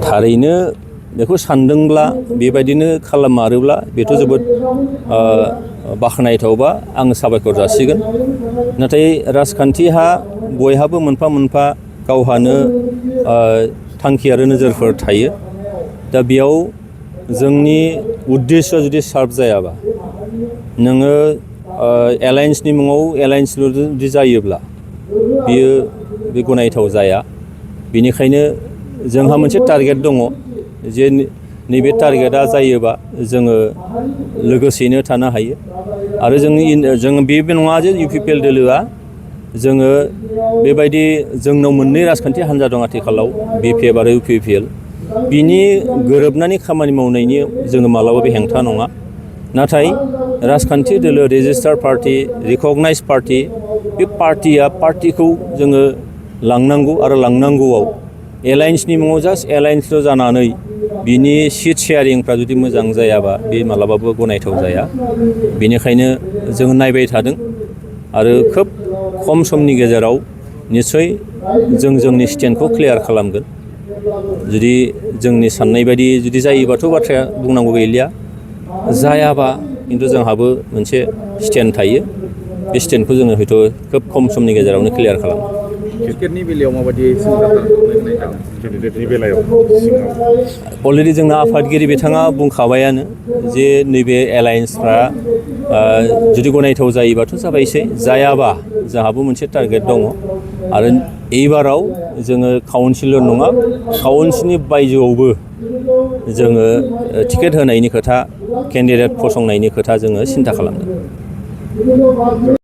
थारैनो बेखौ सानदोंब्ला बेबायदिनो खालामारोब्ला बेथ' जोबोद बाख्नायथावबा आं साबायखर जासिगोन। नाथाय राजखान्थिहा बयहाबो मोनफा मोनफा गावहानो थांखि आरो नोजोरफोर थायो। दा बेयाव जोंनि उद्देश्यआ जुदि सार्भ जायाबा नोङो एलायन्सनि मुङाव एलायन्सल' जुदि जायोब्ला बियो बे गनायथाव जाया। बेनिखायनो जोंहा मोनसे टारगेट दङ जे नैबे टारगेटआ जायोबा जोङो लोगोसेयैनो थानो हायो। आरो जों बे नङा जे UPPL दोलोआ जोङो बेबायदि जोंनाव मोननै राजखान्थि हान्जा दं आथिखालाव BPF आरो UPPL। बिनि गोरोबनानै खामानि मावनायनि जोङो मालाबाबो हेंथा नङा। नाथाय राजखान्थि दोलो रेजिस्टार्ड पार्टि रिकगनाइज पार्टि बे पार्टिखौ जोङो लांनांगौ आरो लांनांगौआव एलायन्सनि मुङाव जास्ट एलायन्सल' जानानै बिनि सिट शेयारिंफ्रा जुदि मोजां जायाबा बे मालाबाबो गनायथाव जाया। बेनिखायनो जों नायबाय थादों आरो खोब खम समनि गेजेराव निस्सय जों जोंनि स्टेन्डखौ क्लियार खालामगोन। जुदि जोंनि साननाय बायदि जुदि जायोबाथ' बाथ्राया बुंनांगौ गैलिया, जायाबा खिन्थु जोंहाबो मोनसे स्टेन्ड थायो। बे स्टेन्डखौ जोङो हयथ' खोब खम समनि गेजेरावनो क्लियार खालामो। क्रिकेटनि बेलायाव माबायदि केन्डिडेटनि बेलायाव अलरेडि जोंना आफादगिरि बिथाङा बुंखाबायानो जे नैबे एलायन्सफ्रा जुदि गनायथाव जायोबाथ' जाबायसै, जायाबा जोंहाबो मोनसे टारगेट दङ। आरो एइबाराव जोङो काउन्सिलर नङा, काउन्सिलनि बायजोआवबो जोङो टिकेट होनायनि खोथा, केन्डिडेट फसंनायनि खोथा जोङो सिन्था खालामदों।